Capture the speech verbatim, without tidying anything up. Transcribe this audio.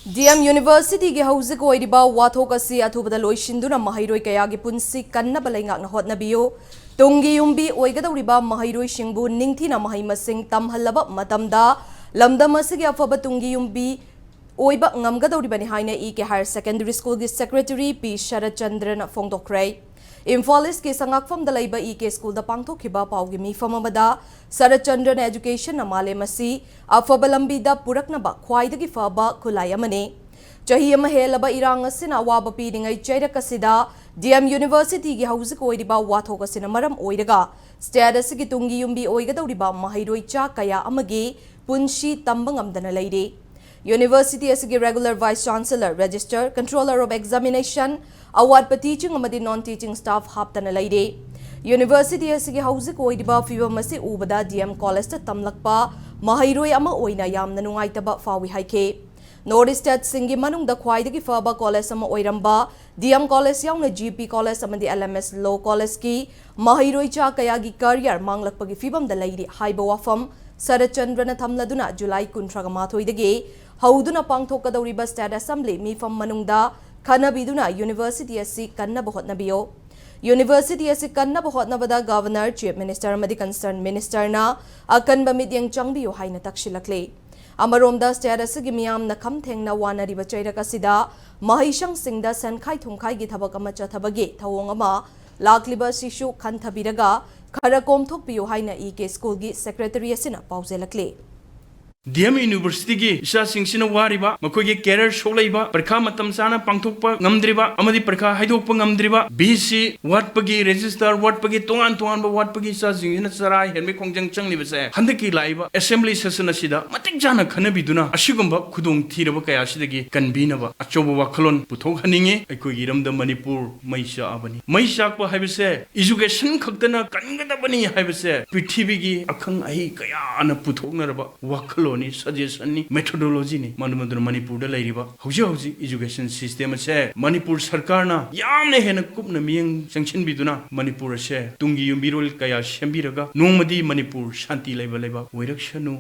D M ꯌꯨꯅꯤꯚꯔꯁꯤꯇꯤꯒꯤ ꯍꯧꯖꯤꯛ ꯑꯣꯏꯔꯤꯕ ꯋꯥꯊꯣꯛ ꯑꯁꯤ ꯑꯊꯨꯕꯗ ꯂꯣꯏꯁꯤꯟꯗꯨꯅ ꯃꯍꯩꯔꯣꯏ ꯀꯌꯥꯒꯤ ꯄꯨꯟꯁꯤ ꯀꯟꯅꯕ ꯂꯩꯉꯥꯛꯅ ꯍꯣꯠꯅꯕꯤꯌꯨ꯫ ꯇꯨꯡꯒꯤ ꯌꯨꯝꯕꯤ ꯑꯣꯏꯒꯗꯧꯔꯤꯕ ꯃꯍꯩꯔꯣꯏꯁꯤꯡꯕꯨ ꯅꯤꯡꯊꯤꯅ ꯃꯍꯩ ꯃꯁꯤꯡ ꯇꯝꯍꯜꯂꯕ ꯃꯇꯝꯗ ꯂꯝꯗꯝ ꯑꯁꯤꯒꯤ ꯑꯐꯕ ꯇꯨꯡꯒꯤ ꯌꯨꯝꯕꯤ ꯑꯣꯏꯕ ꯉꯝꯒꯗꯧꯔꯤꯕꯅꯤ ꯍꯥꯏꯅ ꯏ ꯀꯦ Higher Secondary Schoolꯒꯤ Secretary ꯄꯤ ꯁꯔꯠꯆꯟꯗ꯭ꯔꯅ ꯐꯣꯡꯗꯣꯛꯈ꯭ꯔꯦ꯫ ꯏꯝꯐꯥꯜ ꯏꯁꯀꯤ ꯁꯉꯥꯛꯐꯝꯗ ꯂꯩꯕ ꯏ ꯀꯦ ꯁ꯭ꯀꯨꯜꯗ ꯄꯥꯡꯊꯣꯛꯈꯤꯕ ꯄꯥꯎꯒꯤ ꯃꯤꯐꯝ ꯑꯃꯗ ꯁꯔꯠꯆꯟꯗ꯭ꯔꯅ educationꯅ ꯃꯥꯂꯦꯝ ꯑꯁꯤ ꯑꯐꯕ ꯂꯝꯕꯤꯗ ꯄꯨꯔꯛꯅꯕ ꯈ꯭ꯋꯥꯏꯗꯒꯤ ꯐꯕ ꯈꯨꯠꯂꯥꯏ ꯑꯃꯅꯤ꯫ ꯆꯍꯤ ꯑꯃ ꯍꯦꯜꯂꯕ ꯏꯔꯥꯡ ꯑꯁꯤꯅ ꯑꯋꯥꯕ ꯄꯤꯔꯤꯉꯩ ꯆꯩꯔꯛ ꯑꯁꯤꯗ ꯗꯤ ꯑꯦꯝ ꯌꯨꯅꯤꯚꯔꯁꯤꯇꯤꯒꯤ ꯍꯧꯖꯤꯛ ꯑꯣꯏꯔꯤꯕ ꯋꯥꯊꯣꯛ ꯑꯁꯤꯅ ꯃꯔꯝ ꯑꯣꯏꯔꯒ state ꯑꯁꯤꯒꯤ ꯇꯨꯡꯒꯤ ꯌꯨꯝꯕꯤ ꯑꯣꯏꯒꯗꯧꯔꯤꯕ ꯃꯍꯩꯔꯣꯏ ꯆꯥ ꯀꯌꯥ ꯑꯃꯒꯤ ꯄꯨꯟꯁꯤ ꯇꯝꯕ ꯉꯝꯗꯅ ꯂꯩꯔꯤ꯫ ꯌꯨꯅꯤꯚꯔꯁꯤꯇꯤ ꯑꯁꯤꯒꯤ regular vice chancellor, registrar, controller of examination, ꯑꯋꯥꯠꯄ teaching ꯑꯃꯗꯤ non teaching staff ꯍꯥꯞꯇꯅ ꯂꯩꯔꯤ꯫ ꯌꯨꯅꯤꯚꯔꯁꯤꯇꯤ ꯑꯁꯤꯒꯤ ꯍꯧꯖꯤꯛ ꯑꯣꯏꯔꯤꯕ ꯐꯤꯕꯝ ꯑꯁꯤ ꯎꯕꯗ ꯗꯤ ꯑꯦꯝ ꯀꯣꯂꯦꯖꯇ ꯇꯝꯂꯛꯄ ꯃꯍꯩꯔꯣꯏ ꯑꯃ ꯑꯣꯏꯅ ꯌꯥꯝꯅ ꯅꯨꯡꯉꯥꯏꯇꯕ ꯐꯥꯎꯏ ꯍꯥꯏꯈꯤ꯫ North East stateꯁꯤꯡꯒꯤ ꯃꯅꯨꯡꯗ ꯈ꯭ꯋꯥꯏꯗꯒꯤ ꯐꯕ ꯀꯣꯂꯦꯖ ꯑꯃ ꯑꯣꯏꯔꯝꯕ ꯗꯤ ꯑꯦꯝ ꯀꯣꯂꯦꯖ ꯌꯥꯎꯅ ꯖꯤ ꯄꯤ ꯀꯣꯂꯦꯖ ꯑꯃꯗꯤ ꯑꯦꯜ ꯑꯦꯝ ꯑꯦꯁ ꯂꯣ ꯀꯣꯂꯦꯖꯀꯤ ꯃꯍꯩꯔꯣꯏ ꯆꯥ ꯀꯌꯥꯒꯤ career ꯃꯥꯡꯂꯛꯄꯒꯤ ꯐꯤꯕꯝꯗ ꯂꯩꯔꯤ ꯍꯥꯏꯕ ꯋꯥꯐꯝ ꯁꯔꯠꯆꯟꯗ꯭ꯔꯅ ꯊꯝꯂꯗꯨꯅ ꯖꯨꯂꯥꯏ ꯀꯨꯟꯊ꯭ꯔꯥꯒ ꯃꯥꯊꯣꯏꯗꯒꯤ ꯍꯧꯗꯨꯅ ꯄꯥꯡꯊꯣꯛꯀꯗꯧꯔꯤꯕ state assembly ꯃꯤꯐꯝ ꯃꯅꯨꯡꯗ ꯈꯟꯅꯕꯤꯗꯨꯅ ꯌꯨꯅꯤꯚꯔꯁꯤꯇꯤ ꯑꯁꯤ ꯀꯟꯅꯕ ꯍꯣꯠꯅꯕꯤꯌꯨ꯫ ꯌꯨꯅꯤꯚꯔꯁꯤꯇꯤ ꯑꯁꯤ ꯀꯟꯅꯕ ꯍꯣꯠꯅꯕꯗ governor, chief minister ꯑꯃꯗꯤ concerned ministerꯅ ꯑꯀꯟꯕ ꯃꯤꯠꯌꯦꯡ ꯆꯪꯕꯤꯌꯨ ꯍꯥꯏꯅ ꯇꯛꯁꯤꯜꯂꯛꯂꯤ꯫ ꯑꯃꯔꯣꯝꯗ state ꯑꯁꯤꯒꯤ ꯃꯤꯌꯥꯝꯅ ꯈꯝ ꯊꯦꯡꯅ ꯋꯥꯅꯔꯤꯕ ꯆꯩꯔꯛ ꯑꯁꯤꯗ ꯃꯍꯩꯁꯪꯁꯤꯡꯗ ꯁꯦꯟꯈꯥꯏ ꯊꯨꯝꯈꯥꯏꯒꯤ ꯊꯕꯛ ꯑꯃ ꯆꯠꯊꯕꯒꯤ ꯊꯧꯑꯣꯡ ꯑꯃ ꯂꯥꯛꯂꯤꯕ ꯑꯁꯤꯁꯨ ꯈꯟꯊꯕꯤꯔꯒ ꯈꯔ ꯀꯣꯝꯊꯣꯛꯄꯤꯌꯨ ꯍꯥꯏꯅ ꯏ ꯀꯦ ꯁ꯭ꯀꯨꯜꯒꯤ ꯁꯦꯀ꯭ꯔꯦꯇꯔꯤ ꯑꯁꯤꯅ ꯄꯥꯎꯖꯦꯜꯂꯛꯂꯤ꯫ ꯗꯤ ꯑꯦꯝ ꯌꯨꯅꯤꯚꯔꯁꯤꯇꯤꯒꯤ ꯏꯆꯥꯁꯤꯡꯁꯤꯅ ꯋꯥꯔꯤꯕ, ꯃꯈꯣꯏꯒꯤ career ꯁꯣꯛꯂꯛꯏꯕ, ꯄꯔꯤꯈꯥ ꯃꯇꯝ ꯆꯥꯅ ꯄꯥꯡꯊꯣꯛꯄ ꯉꯝꯗ꯭ꯔꯤꯕ ꯑꯃꯗꯤ ꯄꯔꯤꯈꯥ ꯍꯥꯏꯗꯣꯛꯄ ꯉꯝꯗ꯭ꯔꯤꯕ, ꯚꯤ ꯁꯤ ꯋꯥꯠꯄꯒꯤ, registrar ꯋꯥꯠꯄꯒꯤ, ꯇꯣꯉꯥꯟ ꯇꯣꯉꯥꯟꯕ ꯋꯥꯠꯄꯒꯤ ꯏꯆꯥꯁꯤꯡꯁꯤꯅ ꯆꯔꯥ ꯍꯦꯟꯕꯒꯤ ꯈꯣꯡꯖꯪ ꯆꯪꯂꯤꯕꯁꯦ ꯍꯟꯗꯛꯀꯤ ꯂꯥꯛꯏꯕ assembly session ꯑꯁꯤꯗ ꯃꯇꯤꯛ ꯆꯥꯅ ꯈꯟꯅꯕꯤꯗꯨꯅ ꯑꯁꯤꯒꯨꯝꯕ ꯈꯨꯗꯣꯡꯊꯤꯔꯕ ꯀꯌꯥ ꯑꯁꯤꯗꯒꯤ ꯀꯟꯕꯤꯅꯕ ꯑꯆꯧꯕ ꯋꯥꯈꯜꯂꯣꯟ ꯄꯨꯊꯣꯛꯍꯟꯅꯤꯡꯉꯤ꯫ ꯑꯩꯈꯣꯏꯒꯤ ꯏꯔꯝꯗꯝ ꯃꯅꯤꯄꯨꯔ ꯃꯩ ꯆꯥꯛꯑꯕꯅꯤ꯫ ꯃꯩ ꯆꯥꯛꯄ ꯍꯥꯏꯕꯁꯦ education ꯈꯛꯇꯅ ꯀꯟꯒꯗꯕꯅꯤ ꯍꯥꯏꯕꯁꯦ ꯄ꯭ꯔꯤꯊꯤꯕꯤꯒꯤ ꯑꯈꯪ ꯑꯍꯩ ꯀꯌꯥꯅ ꯄꯨꯊꯣꯛꯅꯔꯕ ꯋꯥꯈꯜꯂꯣꯟꯅꯤ, suggestionꯅꯤ, methodologyꯅꯤ꯫ ꯃꯔꯝ ꯑꯗꯨꯅ ꯃꯅꯤꯄꯨꯔꯗ ꯂꯩꯔꯤꯕ ꯍꯧꯖꯤꯛ ꯍꯧꯖꯤꯛ education system ꯑꯁꯦ ꯃꯅꯤꯄꯨꯔ ꯁꯔꯀꯥꯔꯅ ꯌꯥꯝꯅ ꯍꯦꯟꯅ ꯀꯨꯞꯅ ꯃꯤꯠꯌꯦꯡ ꯆꯪꯁꯤꯟꯕꯤꯗꯨꯅ ꯃꯅꯤꯄꯨꯔ ꯑꯁꯦ ꯇꯨꯡꯒꯤ ꯌꯨꯝꯕꯤꯔꯣꯜ ꯀꯌꯥ ꯁꯦꯝꯕꯤꯔꯒ ꯅꯣꯡꯃꯗꯤ ꯃꯅꯤꯄꯨꯔ ꯁꯥꯟꯇꯤ ꯂꯩꯕ ꯂꯩꯕꯥꯛ ꯑꯣꯏꯔꯛꯁꯅꯨ꯫